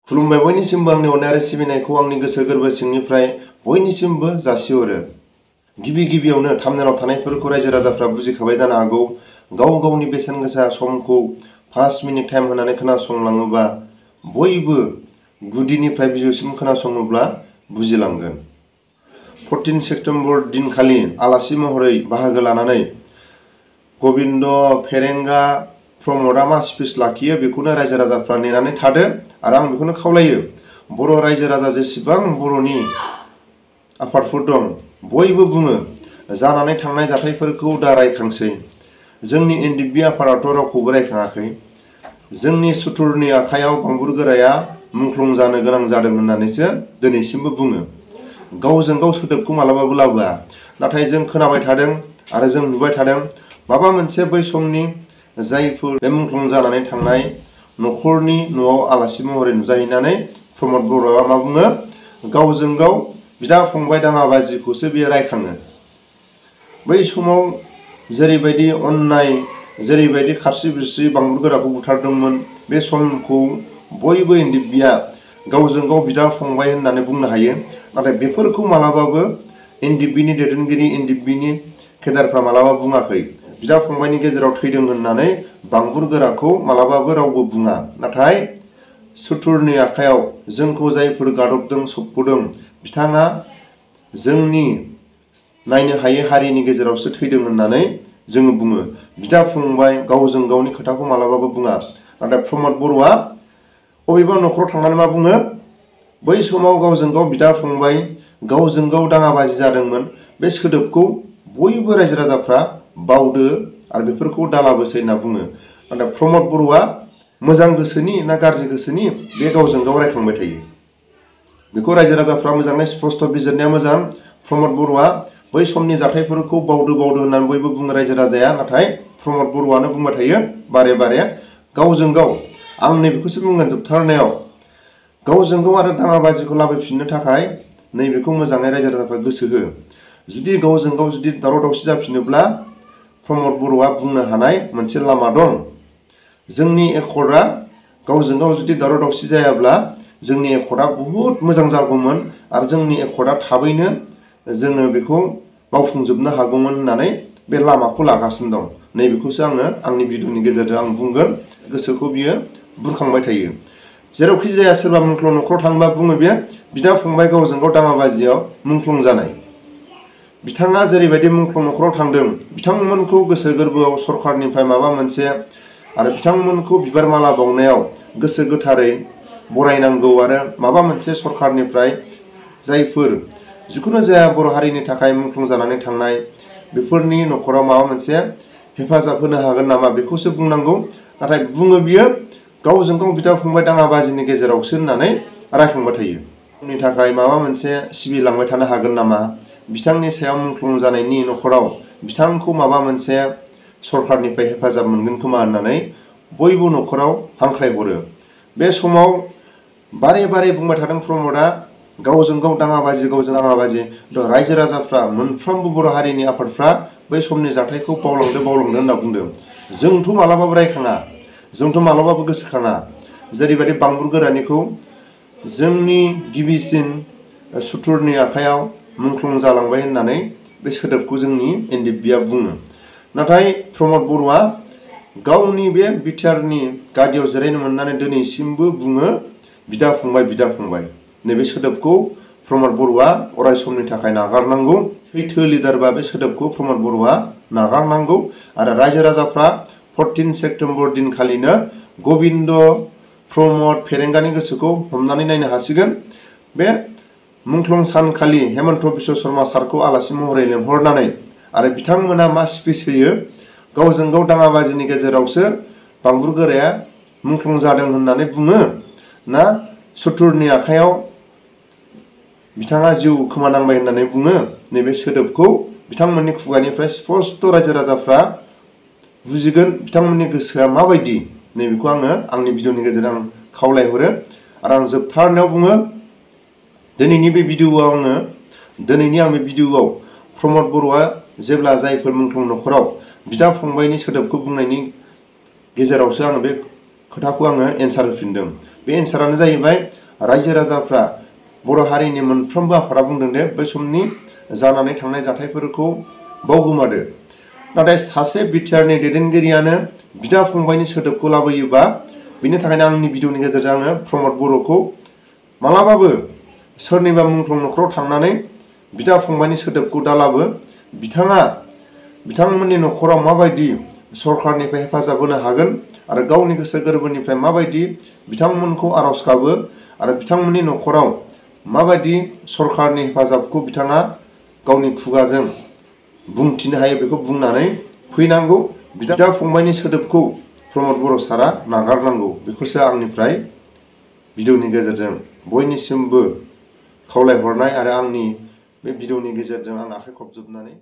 खुलुमबाय बयनिसिमबो आंनि अननाय आरो सिबिनायखौ आंनि गोसो गोरबो सिंनिफ्राय बयनिसिमबो जासिहरो। गिबियावनो थाम्बनेलाव थानायफोरखौ रायजो राजाफ्रा बुजिखाबाय जानो हागौ। गाव गावनि बेसेन गोसा समखौ 5 मिनिट टाइम होनानै खोनासंलाङोबा बयबो गुदिनिफ्राय बिजौसिम खोनासङोब्ला बुजिलांगोन। 14 सेप्तेम्बर दिनखालि आलासि महरै बाहागो लानानै गबिन्द फेरेंगा प्रमदआ मा स्पिच लाखियो बेखौनो रायजो राजाफ्रा नेनानै थादो आरो आं बेखौनो खावलायो। बर' रायजो राजा जेसेबां बर'नि आफादफोर दं बयबो बुङो जानानै थांनाय जाथायफोरखौ दा रायखांसै। जोंनि एनडिएफबि आफादाथ' रावखौबो रायखाङाखै। जोंनि सुथुरनि आखायाव बांबुरगोराया मुंख्लं जानो गोनां जादों होननानैसो दिनैसिमबो बुङो। गावजों गाव सोदोबखौ मालाबाबो लाबोआ। नाथाय जों खोनाबाय थादों आरो जों नुबाय थादों माबा मोनसे बै समनि जायफोर बे मुंख्लं जानानै थांनाय न'खरनि न'आव आलासि महरै नुजाहैनानै प्रमद बर'आ मा बुङो, गावजों गाव बिदा फंबाय दाङाबाजिखौसो बियो रायखाङो। बै समाव जेरैबायदि अन्नाय, जेरैबायदि खारस्रि बिरस्रि बांबुरगोराखौ बुथारदोंमोन, बे समखौ बयबो एनडिएफबिआ गावजों गाव बिदा फंबाय होननानै बुंनो हायो। नाथाय बेफोरखौ मालाबाबो एनडिएफबिनि दैदेनगिरि, एनडिएफबिनि केडारफ्रा मालाबा बुङाखै। बिदा फंबायनि गेजेराव थैदों होननानै बांबुरगोराखौ मालाबाबो रावबो बुङा। नाथाय सुथुरनि आखायाव जोंखौ जायफोर गादबदों, सोबख'दों, बिथाङा जोंनि नायनो हायै हारिनि गेजेरावसो थैदों होननानै जोङो बुङो। बिदा फंबाय गावजों गावनि खोथाखौ मालाबाबो बुङा। नाथाय प्रमद बर'आ बबेबा न'खराव थांनानै मा बुङो, बै समाव गावजों गाव बिदा फंबाय, गावजों गाव दाङाबाजि जादोंमोन। बे सोदोबखौ बयबो रायजो राजाफ्रा बावदो आरो बेफोरखौ दालाबोसै होनना बुङो। नाथाय प्रमद बर'आ मोजां गोसोनि ना गाज्रि गोसोनि बे गावजों गाव रायखांबाय थायो। बेखौ रायजो राजाफ्रा मोजाङै स्पष्ट बिजिरनाया मोजां। प्रमद बर'आ बै समनि जाथायफोरखौ बावदो होननानै बयबो बुङो रायजो राजाया। नाथाय प्रमद बर'आनो बुंबाय थायो बारे गावजों गाव। आं नैबेखौसो बुंगोन जोबथारनायाव, गावजों गाव आरो दाङाबाजिखौ लाबोफिननो थाखाय नैबेखौ मोजाङै रायजो राजाफ्रा गोसो हो। जुदि गावजों गाव जुदि दावराव दावसि जाफिनोब्ला प्रमद बर'आ बुंनो हानाय मोनसे लामा दं। जोंनि एकर्डआ गावजों गाव जुदि दावराव दावसि जायाब्ला जोंनि एकर्डआ बहुद मोजां जागौमोन आरो जोंनि एकर्डआ थाबैनो जोङो बेखौ मावफुंजोबनो हागौमोन होननानै बे लामाखौ लागासिनो दं। नैबेखौसो आङो आंनि भिडिअनि गेजेरजों आं बुंगोन। गोसोखौ बियो बुरखांबाय थायो। जेरावखि जाया सोरबा मुंख्लं न'खराव थांबा बुङो बेयो बिदा फंबाय गावजों गाव दाङाबाजियाव मुंख्लं जानाय। बिथाङा जेरैबायदि मुंख्लं न'खराव थांदों, बिथांमोनखौ गोसो गोरबोआव सरकारनिफ्राय माबा मोनसे आरो बिथांमोनखौ बिबार माला बावनायाव गोसो गोथारै बरायनांगौ आरो माबा मोनसे सरकारनिफ्राय जायफोर जिखुनु जाया बर' हारिनि थाखाय मुंख्लं जानानै थांनाय बेफोरनि न'खराव माबा मोनसे हेफाजाब होनो हागोन नामा बेखौसो बुंनांगौ। नाथाय बुङो बियो गावजों गाव बिदा फंबाय दाङाबाजिनि गेजेरावसो होननानै रायखांबाय थायो। नि थाखाय माबा मोनसे सिबिलांबाय थानो हागोन नामा, बिथांनि सायाव मुंख्लं जानायनि न'खराव बिथांखौ माबा मोनसे सरकारनिफ्राय हेफाजाब मोनगोन खोमा होननानै बयबो न'खराव हांख्रायहरो। बे समाव बारे बुंबाय थादों प्रमदआ गावजों गाव दाङाबाजि, गावजों दाङाबाजि। रायजो राजाफ्रा मोनफ्रोमबो बर' हारिनि आफादफ्रा बै समनि जाथायखौ बावलांदो होनना बुंदों। जोंथ' मालाबाबो रायखाङा, जोंथ' मालाबाबो गोसोखाङा। जेरैबायदि बांबुरगोरानिखौ जोंनि गिबिसिन सुथुरनि आखायाव मुंख्लं जालांबाय होननानै बे सोदोबखौ जोंनि एनडिएफबिआ बुङो। नाथाय प्रमद बर'आ गावनि बे बिटिआरनि गादियाव जिरायनो मोननानै दिनैसिमबो बुङो बिदा फंबाय। नैबे सोदोबखौ प्रमद बर'आ अराय समनि थाखाय नागारनांगौ। सैथो लिडारबा बे सोदोबखौ प्रमद बर'आ नागारनांगौ आरो रायजो राजाफ्रा 14 सेप्तेम्बर दिनखालिनो गबिन्द प्रमद फेरेंगानि गोसोखौ हमनानै नायनो हासिगोन। बे मुंख्लं सानखालि हेमन्त बिश्व शर्मा सारखौ आलासि महरै लेंहरनानै आरो बिथांमोना मा स्पिच होयो, गावजों गाव दाङाबाजिनि गेजेरावसो बांबुरगोराया मुंख्लं जादों होननानै बुङो ना सुथुरनि आखायाव बिथाङा जिउ खोमानांबाय होननानै बुङो। नैबे सोदोबखौ बिथांमोननि खुगानिफ्राय स्पष्ट रायजो राजाफ्रा बुजिगोन बिथांमोननि गोसोआ माबायदि। नैबेखौ आङो आंनि भिडिअनि गेजेरजों आं खावलायहरो आरो आं जोबथारनायाव बुङो दिनैनि बे भिडिअआव प्रमद बर'आ जेब्ला जायफोर मुंख्लं न'खराव बिदा फंबायनि सोदोबखौ बुंनायनि गेजेरावसो आङो बे खोथाखौ आङो एन्सार होफिनदों। बे एन्सारानो जाहैबाय रायजो राजाफ्रा बर' हारिनि मोनफ्रोमबो आफादा बुंदों दे बै समनि जानानै थांनाय जाथायफोरखौ बावगोमादो। नाथाय सासे बिटिआरनि दैदेनगिरियानो बिदा फंबायनि सोदोबखौ लाबोयोबा बिनि थाखायनो आंनि भिडिअनि गेजेरजों आङो प्रमद बर'खौ मालाबाबो सोरनिबा मुंख्लं न'खराव थांनानै बिदा फंबायनि सोदोबखौ दालाबो। बिथाङा बिथांमोननि न'खराव माबायदि सरकारनिफ्राय हेफाजाब होनो हागोन आरो गावनि गोसो गोरबोनिफ्राय माबायदि बिथांमोनखौ आर'ज गाबो आरो बिथांमोननि न'खराव माबायदि सरकारनि हेफाजाबखौ बिथाङा गावनि खुगाजों बुंथिनो हायो बेखौ बुंनानै फैनांगौ। बिदा फंबायनि सोदोबखौ प्रमद बर' सारा नागारनांगौ। बेखौसो आंनिफ्राय भिडिअनि गेजेरजों बयनिसिमबो खावलायहरनाय आरो आंनि बे भिडिअनि गेजेरजों आं आखाइ खबजोबनानै